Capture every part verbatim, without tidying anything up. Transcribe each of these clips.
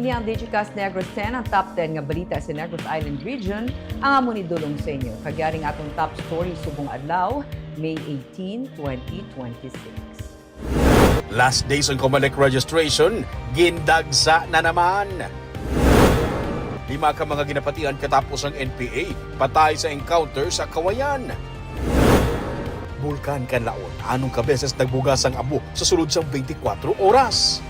Ini ang Digicast Negros ten, ang top ten nga balita sa Negros Island Region, ang amo ni dulong sa inyo. Kag yari ang atong top story subong adlaw, May eighteen, twenty twenty-six. Last days on Comelec registration, gindagsa na naman. Lima ka mga ginapatian katapos ang N P A patay sa encounter sa Kawayan. Bulkan Kanlaon, anong kabeses nagbuga sang abo sa sulod sang twenty-four oras?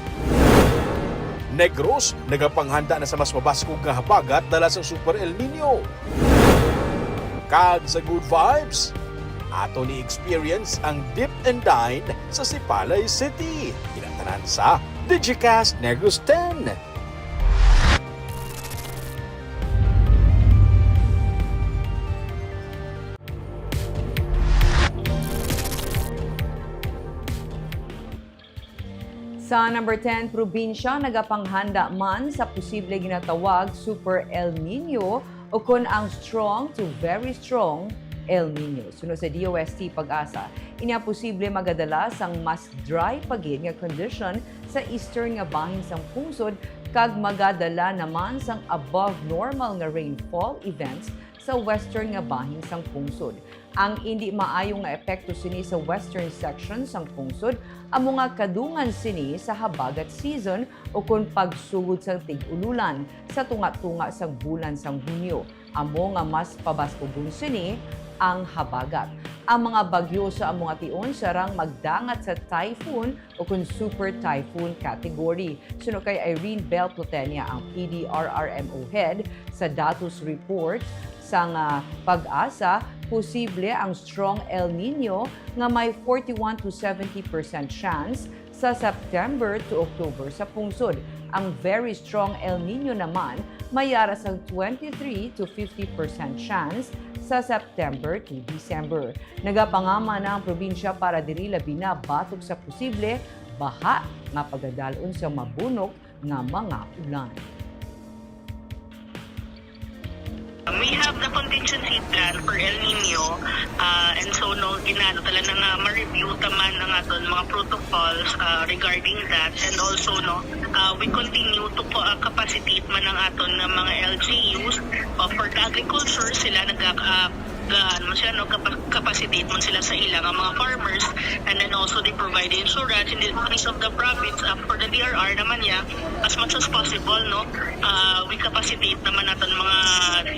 Negros, nagapanghanda na sa mas mabaskog nga habagat dala sang Super El Nino. Kag sa good vibes, ato ni experience ang dip and dine sa Sipalay City. Kinatanan sa Digicast Negros ten. Sa number ten, probinsya nagapanghanda man sa posible ginatawag Super El Nino o kon ang strong to very strong El Nino. Suno sa D O S T PAGASA, ini ang posible magadala sang mas dry pa gid nga kondisyon sa eastern nga bahin sang pungsod kag magadala naman sang above normal nga rainfall events sa western nga bahin sang pungsod. Ang indi maayo nga epekto sini sa western section sang pungsod amo nga kadungan sini sa habagat season o kon pagsugod sang tig-ululan sa tunga-tunga sang bulan sang Hunyo, amo nga mas pabaskog sini ang habagat. Ang mga bagyo sa amo nga tion sarang magdangat sa typhoon o kon super typhoon category. Suno kay Irene Bell Plotenia, ang P D R R M O head, sa datos report sang PAGASA, posible ang strong El Nino nga may forty-one to seventy percent chance sa September to October sa pungsod. Ang very strong El Nino naman may yara sang twenty-three to fifty percent chance sa September to December. Nagapangama na ang probinsya para diri labi na batok sa posible baha nga pagadal-on sa mabunok nga mga ulan. We have the contingency plan for El Nino, uh, and so, no, ginano talaga nga ma-review taman ang aton mga protocols, uh, regarding that, and also, no, uh, we continue to, uh, capacitate man ang aton nga mga L G Us, uh, for the agriculture, sila nag, uh, ga-, ano man sila, no, capa-, capacitate man sila sa ila nga mga farmers, and then also they provide insurance in the case of the province, uh, for the D R R naman niya, as much as possible, no, uh, we capacitate naman naton mga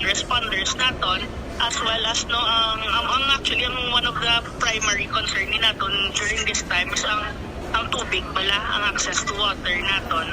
responders naton, as well as, no, ang, ang, ang actually, ang one of the primary concern ni naton during this time is ang, ang tubig bala, ang access to water naton.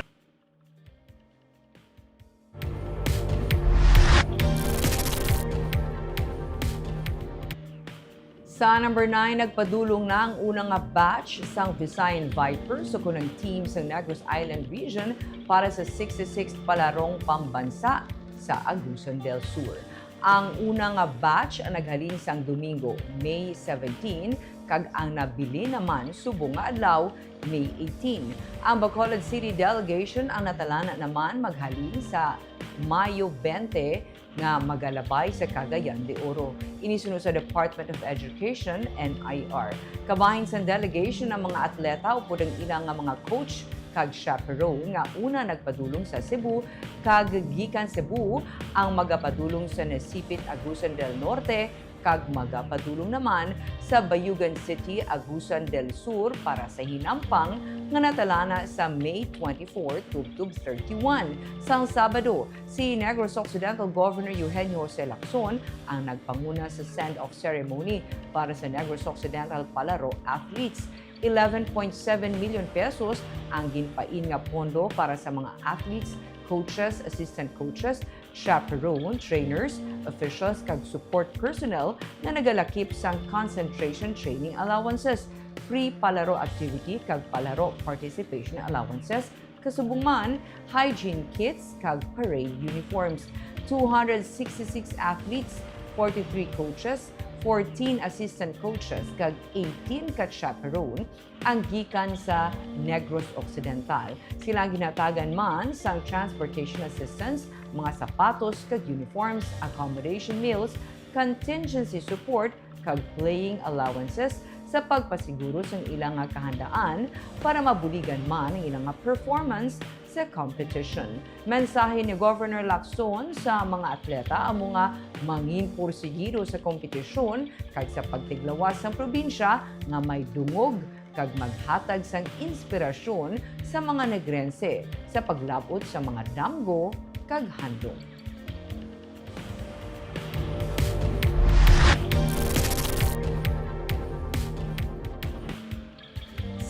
Sa number nine, nagpadulong na ang una nga batch sang Visayan Vipers o kon ang team sang Negros Island Region para sa sixty-sixth Palarong Pambansa sa Agusan del Sur. Ang una nga batch ang naghalin sang Domingo, May seventeen, kag ang nabilin naman subong nga adlaw, May eighteen. Ang Bacolod City Delegation ang natalana naman maghalin sa Mayo twenty nga magalabay sa Cagayan de Oro. Ini suno sa Department of Education, N I R. Kabahin sang delegation ang mga atleta upod ang ila nga mga coach kag chaperone nga una nagpadulong sa Cebu, kag gikan Cebu ang magapadulong sa Nasipit, Agusan del Norte, kag magapadulong naman sa Bayugan City, Agusan del Sur para sa hinampang nga natalana sa May twenty-four tubtob thirty-one. Sang Sabado, si Negros Occidental Governor Eugenio Jose Lacson ang nagpanguna sa send-off ceremony para sa Negros Occidental Palaro athletes. Eleven point seven million pesos ang ginpain nga pondo para sa mga athletes, coaches, assistant coaches, chaperone, trainers, officials, kag support personnel nga nagalakip sang concentration training allowances, free palaro activity, kag palaro participation allowances, kasubong man hygiene kits kag parade uniforms. Two hundred sixty-six athletes, forty-three coaches, fourteen assistant coaches, kag eighteen ka chaperone ang gikan sa Negros Occidental. Sila ang ginhatagan man sang transportation assistance, mga sapatos kag uniforms, accommodation meals, contingency support, kag playing allowances sa pagpasiguro sang ila nga kahandaan para mabuligan man ang ila nga performance sa competition. Mensahe ni Governor Lacson sa mga atleta amo nga mangin pursigido sa kompetisyon kag sa pagtiglawas sang probinsya nga may dungog kag maghatag sang inspirasyon sa mga Negrense sa paglab-ot sa mga damgo kag handom.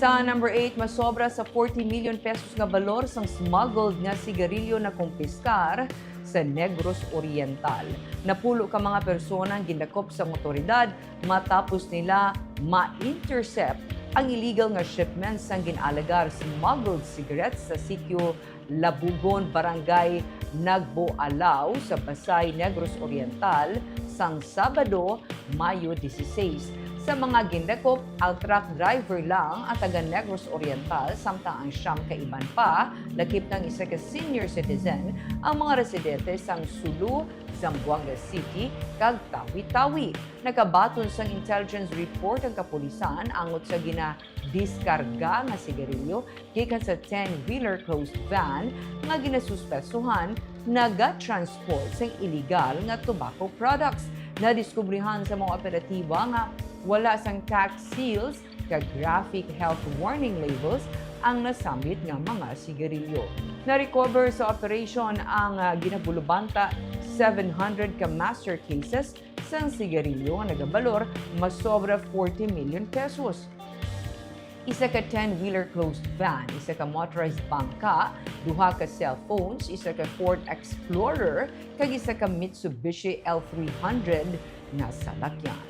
Sa number eight, masobra sa forty million pesos nga balor sang smuggled nga sigarilyo nakumpiskar sa Negros Oriental. Napulo ka mga persona ang gindakop sang awtoridad matapos nila ma-intercept ang illegal nga shipment sang gin-alegar smuggled cigarettes sa sitio Labugon, Barangay Nagboalaw sa Basay, Negros Oriental, sang Sabado, Mayo dieciséis. Sa mga gindakop, ang truck driver lang ang taga Negros Oriental, samtang ang siyam ka iban pa, lakip na ang isa ka senior citizen, ang mga residente sang Sulu, Zamboanga City, kag Tawi-Tawi. Nakabaton sang intelligence report ang kapulisan angot sa ginadiskarga nga sigarilyo gikan sa ten-wheeler closed van nga ginasuspetsuhan naga-transport sang iligal nga tobacco products. Nadiskubrihan sa mga operatiba nga wala sang tax seals kag graphic health warning labels ang nasambit nga mga sigarilyo. Na-recover sa operation ang, ah, ginabulubanta seven hundred ka master cases sang sigarilyo nga nagabalor masobra forty million pesos. Isa ka ten-wheeler closed van, isa ka motorized bangka, duha ka cellphones, isa ka Ford Explorer, kag isa ka Mitsubishi L three hundred nga salakyan.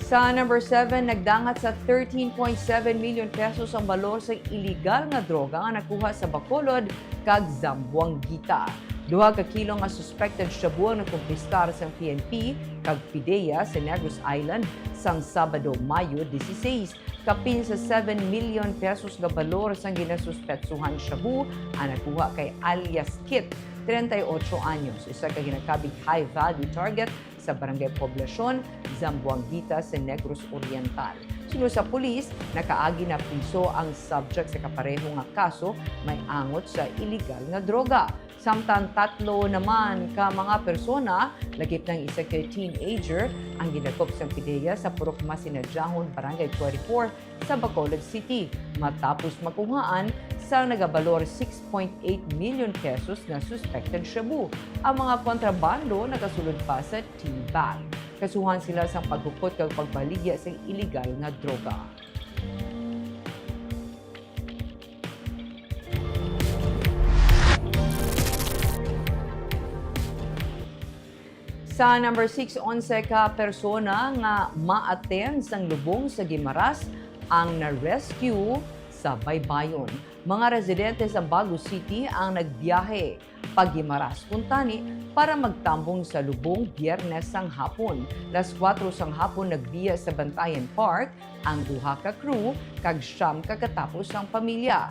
Sa number seven, nagdangat sa thirteen point seven million pesos ang balor sa iligal nga droga nga nakuha sa Bacolod kag Zamboanguita. Duha ka kilo nga suspected shabu ang nakumpiskar sang P N P kag PDEA sa Negros Island sang Sabado, Mayo dieciséis. Kapin sa seven million pesos nga balor sang ginasuspetsuhan shabu ang nakuha kay alias Kit, treinta y ocho anyos, isa ka ginakabig high-value target sa Barangay Poblacion, Zamboanguita sa Negros Oriental. Suno sa pulis, nakaagi na priso ang subject sa kapareho nga kaso may angot sa iligal nga droga. Samtang tatlo naman ka mga persona, lakip na ang isa ka teenager, ang gindakop sang PDEA sa Purok Masinadyahon, Barangay twenty-four sa Bacolod City, matapos makuhaan sang nagabalor six point eight million pesos nga suspected shabu. Ang mga kontrabando nagasulod pa sa T-bag. Kasuhan sila sang paghukot kag pagbaligya sang iligal nga droga. Sa number six, onse ka persona nga ma-attend sang lubong sa Guimaras ang na-rescue sa baybayon. Mga residente sa Bago City ang nagbiyahe pa-Guimaras kuntani para magtambong sa lubong Biyernes sang hapon. Las kuwatro sang hapon nagbiya sa Bantayan Park ang duha ka crew kag siyam ka katapos sang pamilya.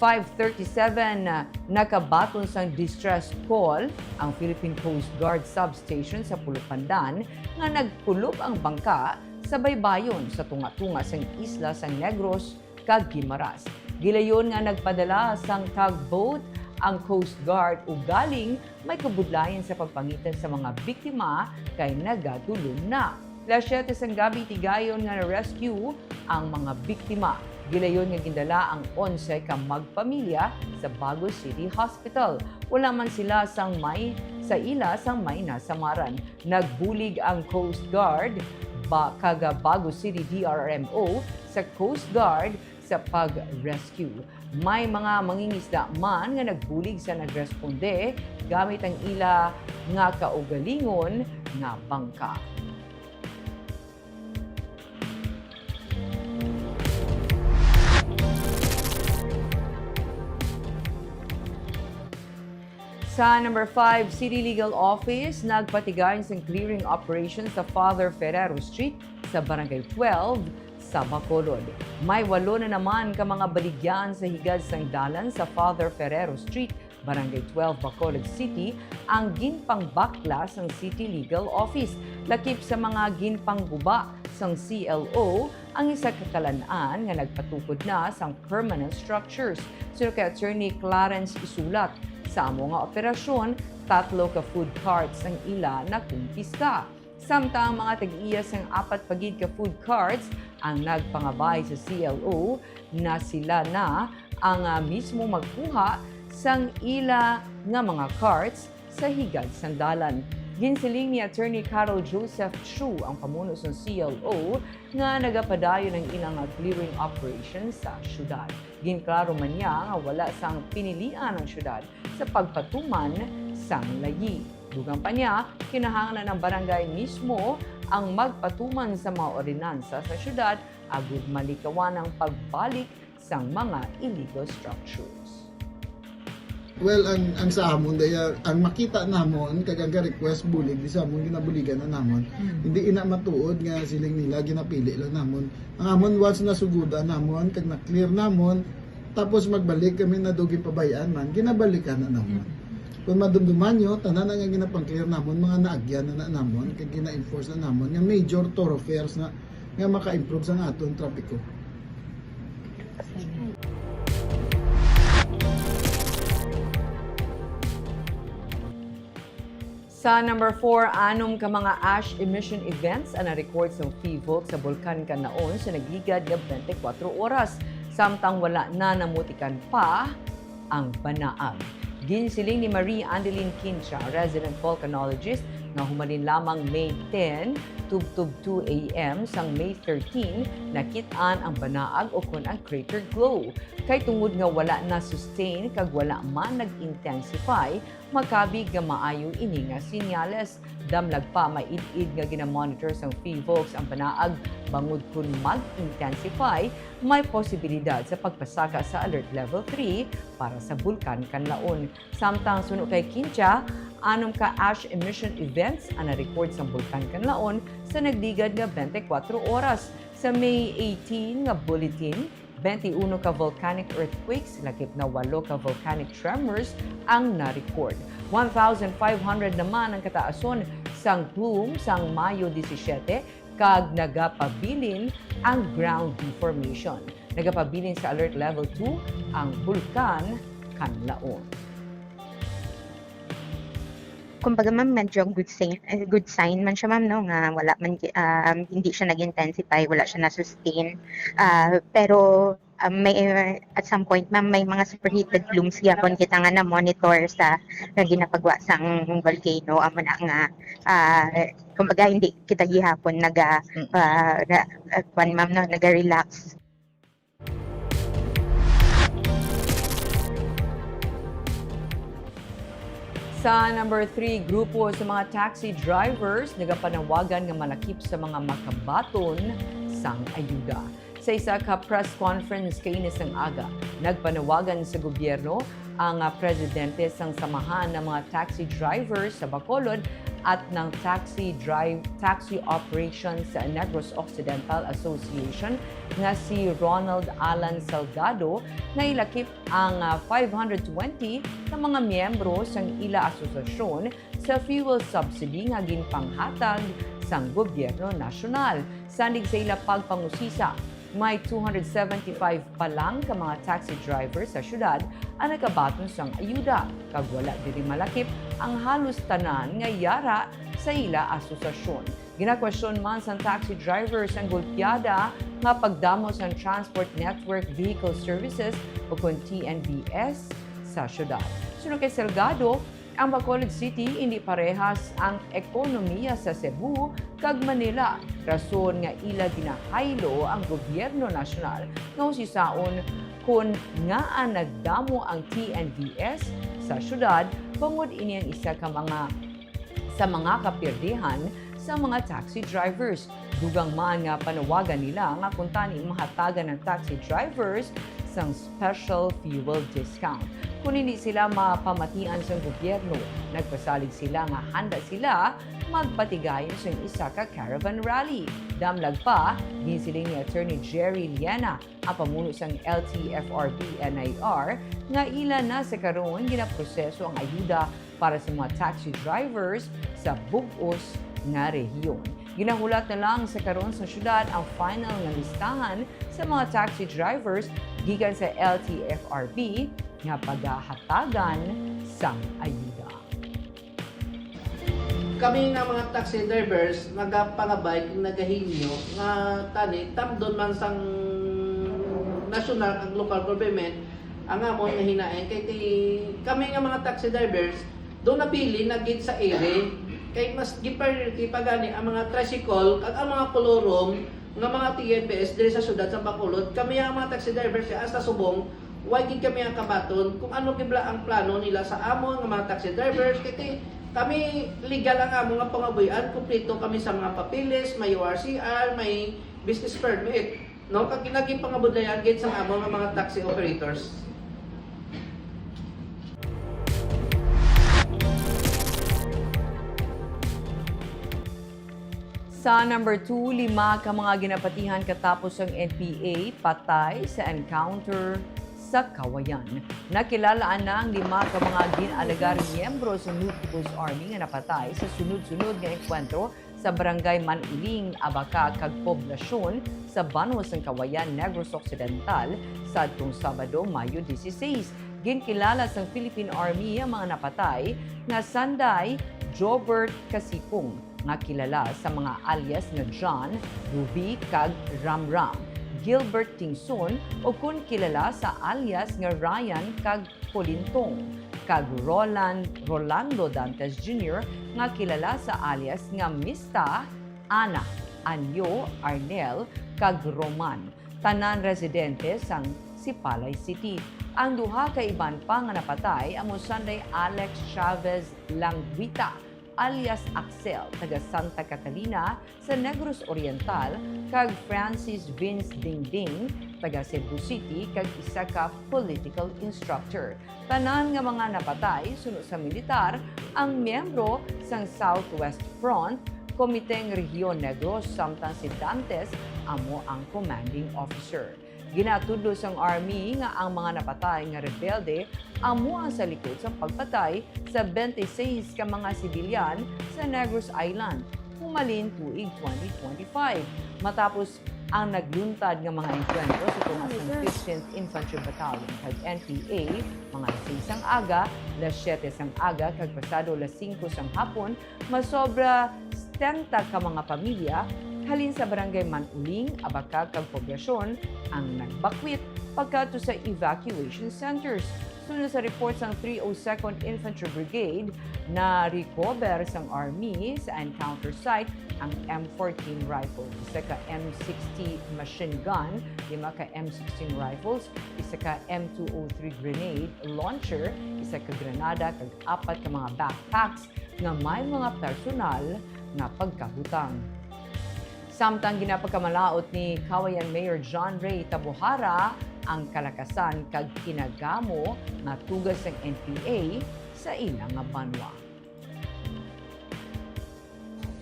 Five thirty-seven, nakabaton sang distress call ang Philippine Coast Guard Substation sa Pulupandan nga nagkulob ang bangka sa baybayon sa tunga-tunga sang isla sang Negros kag Guimaras. Gilayon nga nagpadala sang tugboat ang Coast Guard, ugaling may kabudlayan sa pagpangitan sa mga biktima kay nagadulom na. Las siyete sang gabi, tigayon nga na-rescue ang mga biktima. Gilayon nga gindala ang onse ka magpamilya sa Bago City Hospital. Wala man sila sang may, sa ila sang may nasamaran. Nagbulig ang Coast Guard ba, kag Bago City D R M O sa Coast Guard sa pag-rescue. May mga mangingisda man nga nagbulig sa nagresponde gamit ang ila nga kaugalingon nga bangka. Sa number five, City Legal Office nagpatigay sang clearing operation sa Father Ferrero Street sa Barangay twelve sa Bacolod. May walo na naman ka mga baligyan sa higad sang dalan sa Father Ferrero Street Barangay twelve, Bacolod City, ang ginpangbaklas sang City Legal Office. Lakip sa mga ginpangguba sang C L O, ang isa ka kalan-an nga nagpatukod na sang permanent structures. Suno kay Attorney Clarence Isulat, sa amo nga operasyon, tatlo ka food carts ang ila nakumpiska. Samtang ang mga tag-iya sang apat pa gid ka food carts ang nagpangabay sa C L O na sila na ang, ah, mismo magkuha sang ila nga mga carts sa higad sang dalan. Ginsiling ni Attorney Carol Joseph Chu, ang pamuno sang C L O, nga nagapadayon ang ilang clearing operation sa syudad. Ginklaro man niya nga wala sang pinilian ang syudad sa pagpatuman sang layi. Dugang pa niya, kinahanglan ang barangay mismo ang magpatuman sa mga ordinansa sa syudad agud malikawan ang pagbalik sang mga illegal structures. Well, ang, ang sa amon, daya, ang makita namon, kag ang request bulig, di sa amon ginabuligan na namon. Mm. Hindi ina matuod nga siling nila, ginapili lang namon. Ang amon, once nasugudan namon, kag na-clear namon, tapos magbalik kami na do ginpabayaan man, ginabalikan na namon. Kung madumduman nyo, tanan na nga ginapang-clear namon, mga naagyan na, na namon, kag gina-enforce na namon, nga major thoroughfares na nga maka-improve sa aton trapiko. Sa number four, anom ka mga ash emission events ang na-record sang PHIVOLCS sa Bulkan Kanlaon sa nagligad nga twenty-four oras, samtang wala na namutikan pa ang banaag. Ginsiling ni Marie Andeline Quincha, resident volcanologist, nga humalin lamang May ten tubtob two a.m. sang May thirteen, nakit-an ang banaag ukon ang crater glow. Kay tungod nga wala na sustain kag wala man nag-intensify, makabig nga maayo ini nga sinyales. Damlag pa, maid-id nga ginamonitor sang PHIVOLCS ang banaag, bangod kon mag-intensify, may posibilidad sa pagpasaka sa Alert Level three para sa Bulkan Kanlaon. Samtang suno kay Quincha, anom ka ash emission events ang na-record sa Bulkan Kanlaon sa nagligad nga twenty-four oras. Sa May eighteen nga bulletin, twenty-one ka volcanic earthquakes, lakip na walo ka volcanic tremors ang na-record. One thousand five hundred naman ang kataason sang plume sang Mayo disisiete, kag nagapabilin ang ground deformation. Nagapabilin sa Alert Level two ang Bulkan Kanlaon. Kumbaga, ma'am, medyo good sign, eh, good sign man siya, ma'am, no, nga wala man gi-, um, hindi siya nag-intensify, wala siya na-sustain. Ah, pero, um, may, at some point, ma'am, may mga superheated plumes gyapon kita nga na-monitor sa, nga ginapagwa sang volcano, amo na nga, ah, kumbaga, hindi kita gihapon naga, Mm. ah, ra-, ah, kwan, ma'am, no, naga-relax. Sa number three, grupo sa mga taxi drivers nagapanawagan nga malakip sa mga makabaton sang ayuda. Sa isa ka press conference kaini sang aga, nagpanawagan sa gobyerno ang, ah, presidente sang samahan ng mga taxi drivers sa Bacolod at ng Taxi Drive Taxi Operations Negros Occidental Association nga si Ronald Alan Salgado nga ilakip ang, ah, five hundred twenty ka mga miyembro sang ila asosasyon sa fuel subsidy nga ginpanghatag sang gobyerno nasyonal. Sandig sa ila pagpangusisa, may two hundred seventy-five pa lang ka mga taxi driver sa syudad ang nagabaton sang ayuda, kag wala diri malakip ang halos tanan nga yara sa ila asosasyon. Ginakwestiyon man sang taxi drivers ang gulpiada nga pagdamo sang Transport Network Vehicle Services, ukon T N V S, sa syudad. Suno kay Salgado, ang Bacolod City indi parehas ang ekonomiya sa Cebu kag Manila, rason nga ila ginahaylo ang gobyerno nasyonal nga usisaon kon ngaa nagdamo ang T N V S sa syudad, bangod ini ang isa ka mga sa mga kapirdihan sa mga taxi drivers. Dugang man nga panawagan nila nga kuntani mahatagan ang taxi drivers sang special fuel discount. Kon hindi sila mapamatian sang gobyerno, nagpasalig sila nga handa sila magpatigayon sang isa ka caravan rally. Damlag pa, ginsiling ni Attorney Jerry Liena, ang pamuno sang L T F R B N I R, nga ila na sa karon ginaproseso ang ayuda para sa mga taxi drivers sa bug-os nga rehiyon. Ginahulat na lang sa karon sa syudad ang final nga listahan sa mga taxi drivers gikan sa L T F R B nga pagahatagan sang ayuda. Kami nga mga taxi drivers nagapangabay kag nagahingyo nga tani tamdon man sang nasyonal kag local government ang amon nga hinaing kay, kay kami nga mga taxi drivers do nabilin na gid sa ere kay mas gi-priority pa gani ang mga tricycle kag ang mga kolorum nga mga T N B S diri sa siyudad sa Bacolod. Kami ang mga taxi drivers kay hasta subong way gid kami ang kabaton kung ano gid bala ang plano nila sa amon nga mga taxi drivers kay ti-, kami legal ang amon nga pangabuhian, kompleto kami sa mga papeles, may O R C R, may business permit, no? Kag ginagipangabudlayan gid sa amon nga mga taxi operators. Sa number two, lima ka mga ginapatihan katapos ang N P A patay sa encounter sa Kawayan. Nakilala na ang lima ka mga gin-alegar miyembro sa New People's Army nga napatay sa sunod-sunod nga engkwentro sa Barangay Manuling, Abaca, kag Poblacion sa banwa sang Kawayan, Negros Occidental, sadtong Sabado, Mayo dieciséis. Ginkilala sang Philippine Army ang mga napatay nga sanday Jobert Casipong, nga kilala sa mga alias nga John, Ruby, kag Ramram, Gilbert Tingson, o kon kilala sa alias nga Ryan kag Polintong, kag Roland, Rolando Dantes Junior, nga kilala sa alias nga Mista, Ana, Anyo, Arnel, kag Roman, tanan residente sang Sipalay City. Ang duha ka iban pa nga napatay amo sanday Alex Chavez Languita, alias Axel, taga Santa Catalina sa Negros Oriental, kag Francis Vince Dingding, taga Cebu City, kag isa ka political instructor. Tanan nga mga napatay, suno sa militar, ang miyembro sang Southwest Front, Komiteng Rehiyon Negros, samtang si Dantes amo ang commanding officer. Ginatudlo sang Army nga ang mga napatay nga rebelde amo ang sa likod sang pagpatay sa twenty-six ka mga sibilyan sa Negros Island humalin tuig twenty twenty-five, matapos ang nagluntad nga mga engkwentro sa tunga sang fifteenth Infantry Battalion kag N P A, mga alas seis sang aga, alas siyete sang aga, kag pasado alas singko sang hapon, masobra setenta ka mga pamilya halin sa Barangay Manuling, Abaca, kag Poblacion ang nagbakwit pagkadto sa evacuation centers. Suno sa report sang three oh second Infantry Brigade, na-recover sang Army sa encounter site ang M fourteen rifle, isa ka M sixty machine gun, lima ka M sixteen rifles, isa ka M two oh three grenade launcher, isa ka granada, kag apat ka mga backpacks nga may mga personal nga pagkabutang. Samtang ginapagkamalaut ni Kawayan Mayor John Ray Tabuhara ang kalakasan kag kinagamo nga tugas sang N P A sa ila nga banwa.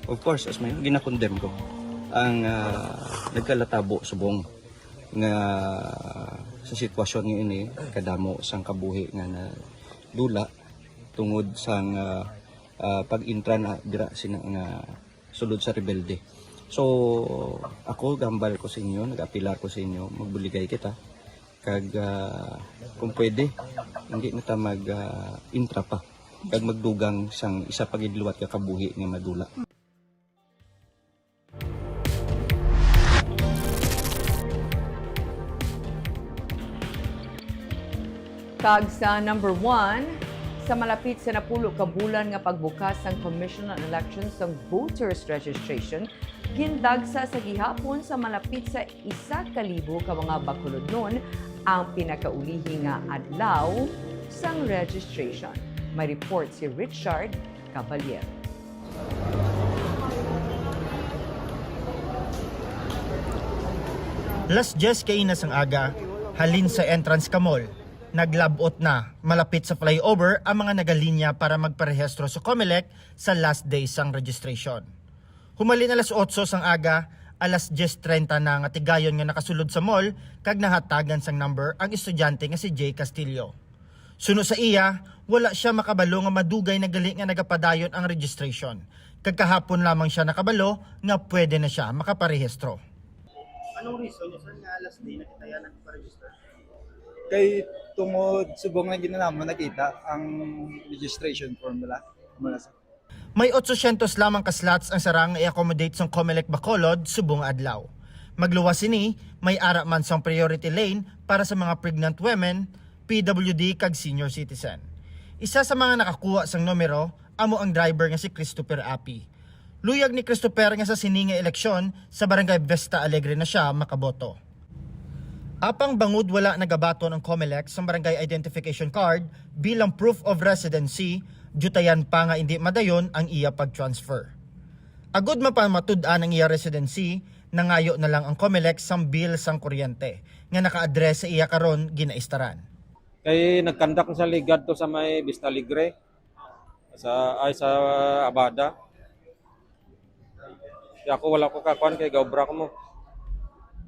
Of course, as mayor, ginakondem ko ang ah, nagkalatabo subong nga sa sitwasyon nga ini, kadamo sang kabuhi nga nadula tungod sang ah, ah, pag-intra na dira sina nga sulod sa rebelde. So, ako gambal ko sa inyo, nag-apilar ko sa inyo, magbuligay kita. Kag ah, kung pwede, hindi na ta mag ah, intra pa kag magdugang sang isa pa gid liwat ka kabuhi nga madula. Kag sa number one, sa malapit sa napulo ka bulan nga pagbukas sang Commission on Elections sang voters registration, gindagsa sa gihapon sa malapit sa isa ka libo ka mga Bacolodnon ang pinakaulihi nga adlaw sang registration. May report si Richard Caballero. Las diyes kaina sang aga, halin sa entrance ka mall, Naglab-ot na malapit sa flyover ang mga nagalinya para magparehistro sa Comelec sa last day sang registration. Humalin alas otso sang aga, alas diyes treinta na nga tigayon nga nakasulod sa mall kag nahatagan sang number ang estudyante nga si Jay Castillo. Suno sa iya, wala sia makabalo nga madugay na gali nga nagapadayon ang registration, kag kahapon lamang sia nakabalo nga pwede na sia makaparehistro. Anong reason niyo, sir, nga alas di na kita yan nagpa-register? Kay tungod subong lang gid na namo nakita ang registration form nila. Amo na, sir. May otsosyentos lamang ka slots ang sarang nga i-accommodate sang Comelec Bacolod subong adlaw. Magluwas sini, may ara man sang priority lane para sa mga pregnant women, P W D kag senior citizen. Isa sa mga nakakuha sang numero amo ang driver nga si Christopher Api. Luyag ni Christopher nga sa sini nga eleksyon sa Barangay Vista Alegre na sia makaboto. Apang bangod wala nagabaton ang Comelec sang barangay identification card bilang proof of residency, diyutayan pa nga indi madayon ang iya pag-transfer. Agud mapamatud-an ang iya residency, nangayo na lang ang Comelec sang bill sang kuryente nga naka-address sa iya karon ginaistaran. Kay nagkandak sa ligad to sa may Vista Alegre, sa, ay, sa Abada. Kaya ako wala ko kakuan kay gaobra ko mo.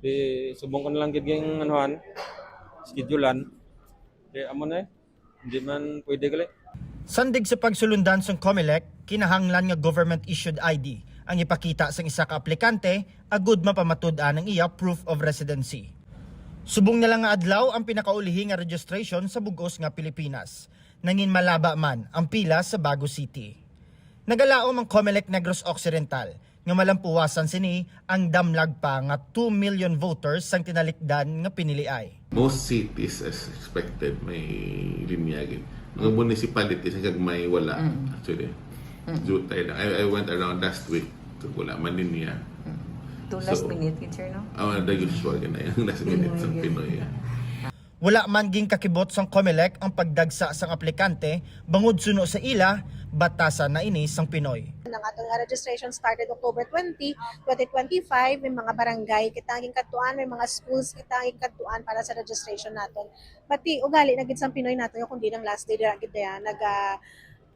Di, subong ko na lang gid yung anuhan, schedulean. Kaya amo na eh. Hindi man pwede gali. Sandig sa pagsulundan sang Comelec, kinahanglan nga government-issued I D ang ipakita sang isa ka aplikante agud mapamatud-an ang iya proof of residency. Subong na lang nga adlaw ang pinakaulihi nga registration sa bug-os nga Pilipinas. Nangin malaba man ang pila sa Bago City. Nagalaom ang Comelec Negros Occidental nga malampuwasan sini ang damlag pa nga two million voters sang tinalikdan nga piniliay. Most cities, as expected, may linya gid. Mga municipalities, ang gagmay wala, Mm. actually. Mm. Jutay lang. I, I went around last week, so wala man linya. Mm. Two last So, minute gid, sir, no? Oh, the usual gid na yung last minute Pinoy sa gid. Pinoy, yeah. Wala man ginkakibot sang Comelec ang pagdagsa sang aplikante bangod suno sa ila, batasan na ini sang Pinoy. Ang aton nga registration started October twenty, twenty twenty-five. May mga barangay kita ang ginkadtuan, may mga schools kita ang ginkadtuan para sa registration naton. Pati ugali na gid sang Pinoy naton, kundi nang last day dira gid ya, naga-,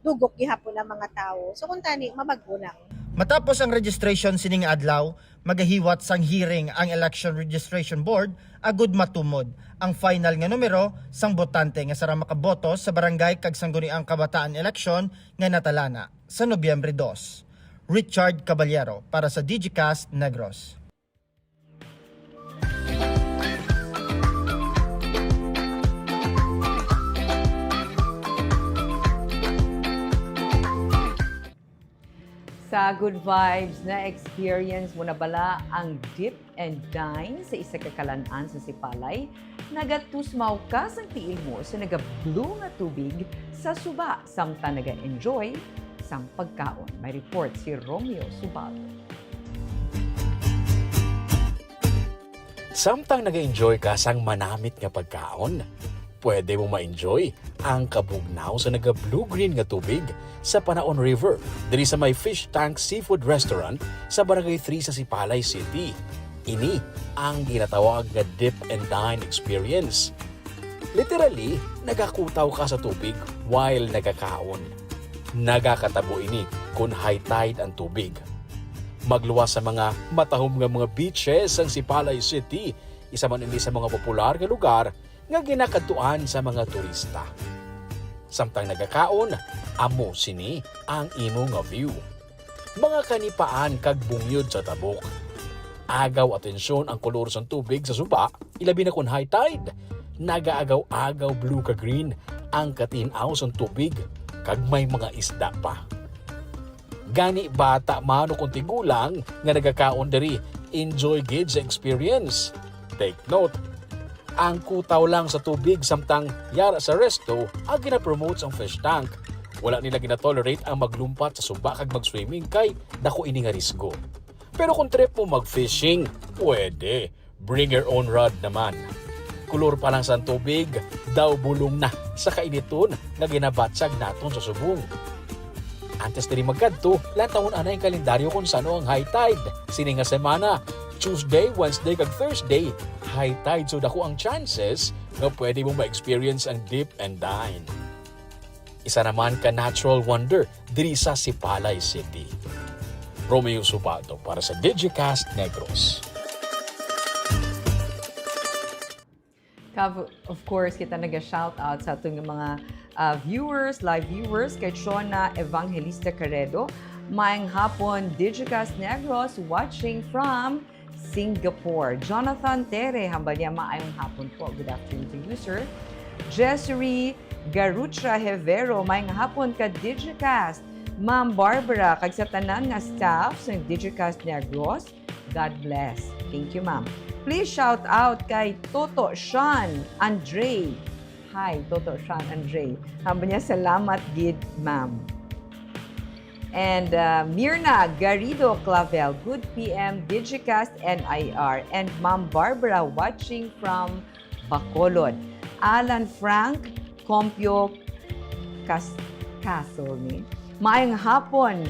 dugok gihapon ang mga tawo. So, kung tani, mabag-o lang. Matapos ang registration sining adlaw, magahiwat sang hearing ang Election Registration Board agud matumod ang final nga numero sang botante nga sarang makaboto sa barangay kag sangguniang kabataan eleksyon nga natalana sa Nobyembre dos. Richard Caballero para sa Digicast Negros. Sa Good Vibes, na-experience mo na bala ang dip and dine sa isa ka kalan-an sa Sipalay? Nagatusmaw ka sang tiil mo sa naga-blue nga tubig sa suba samtang naga-enjoy sang pagkaon. May report si Romeo Subal. Samtang nag-enjoy ka sang manamit nga pagkaon, pwede mo ma-enjoy ang kabugnaw sa naga-blue-green nga tubig sa Panaon River, diri sa may Fish Tank Seafood Restaurant sa Barangay three sa Sipalay City. Ini ang ginatawag nga dip and dine experience. Literally, nagakutaw ka sa tubig while nagakaon. Nagakatabo ini kon high tide ang tubig. Magluwas sa mga matahom nga mga beaches ang Sipalay City, isa man ini sa mga popular nga lugar nga ginakadtuan sa mga turista. Samtang nagakaon, amo sini ang imo nga view. Mga kanipaan kag bungyod sa tabok. Agaw atensyon ang kolor sang tubig sa suba, ilabi na kon high tide. Nagaagaw-agaw blue kag green ang katin-aw sang tubig, kag may mga isda pa. Gani bata man o kon tigulang nga nagakaon diri, enjoy gid sa experience. Take note, ang kutaw lang sa tubig samtang yara sa resto ang gina-promote sang fish tank. Wala nila gina-tolerate ang maglumpat sa suba kag mag-swimming kay dako ini nga risgo. Pero kung trip mo mag-fishing, pwede. Bring your own rod naman. Kulor pa lang sang tubig, daw bulong na sa kainiton nga ginabatsag naton sa subong. Antes diri magkadto, lantawon anay ang kalendaryo kung sano ang high tide sini nga semana. Tuesday, Wednesday, kag Thursday, high tide, so dako ang chances nga pwede mo ma-experience ang dip and dine. Isa naman ka natural wonder diri sa Sipalay City. Romeo Subato para sa Digicast Negros. Kav-, of course, kita naga-shout out sa aton nga mga ah, viewers, live viewers, kay Chona Evangelista Caredo. Maayong hapon, Digicast Negros, watching from Singapore. Jonathan Tere, hambal niya, maayong hapon po. Good afternoon to you, sir. Jessery Garucha Hevero, maayong hapon ka Digicast. Ma'am Barbara, kag sa tanan nga staff sa Digicast Negros, God bless. Thank you, ma'am. Please shout out kay Toto Sean Andre. Hi, Toto Sean Andre. Hambal niya, salamat gid, ma'am. And uh, Mirna Garrido Clavel, good P M Digicast N I R. And Ma'am Barbara watching from Bacolod. Alan Frank Compio Cas Castle ni. Maayong hapon,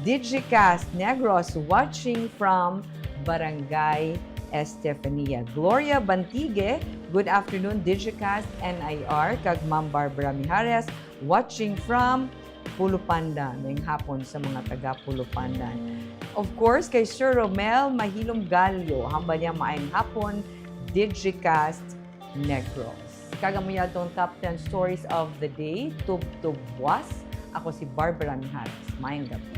Digicast Negros watching from Barangay Estefania. Gloria Bantigue, good afternoon, Digicast N I R, kag Ma'am Barbara Mijares, watching from Pulupandan. Maayong hapon sa mga taga Pulupandan. Of course, kay Sir Romel Mahilom Gallo, hambal niya, maayong hapon, Digicast Negros. Kag amo ya atong top ten stories of the day, Tubtob Buas. Ako si Barbara Mijares. Maayong gabi.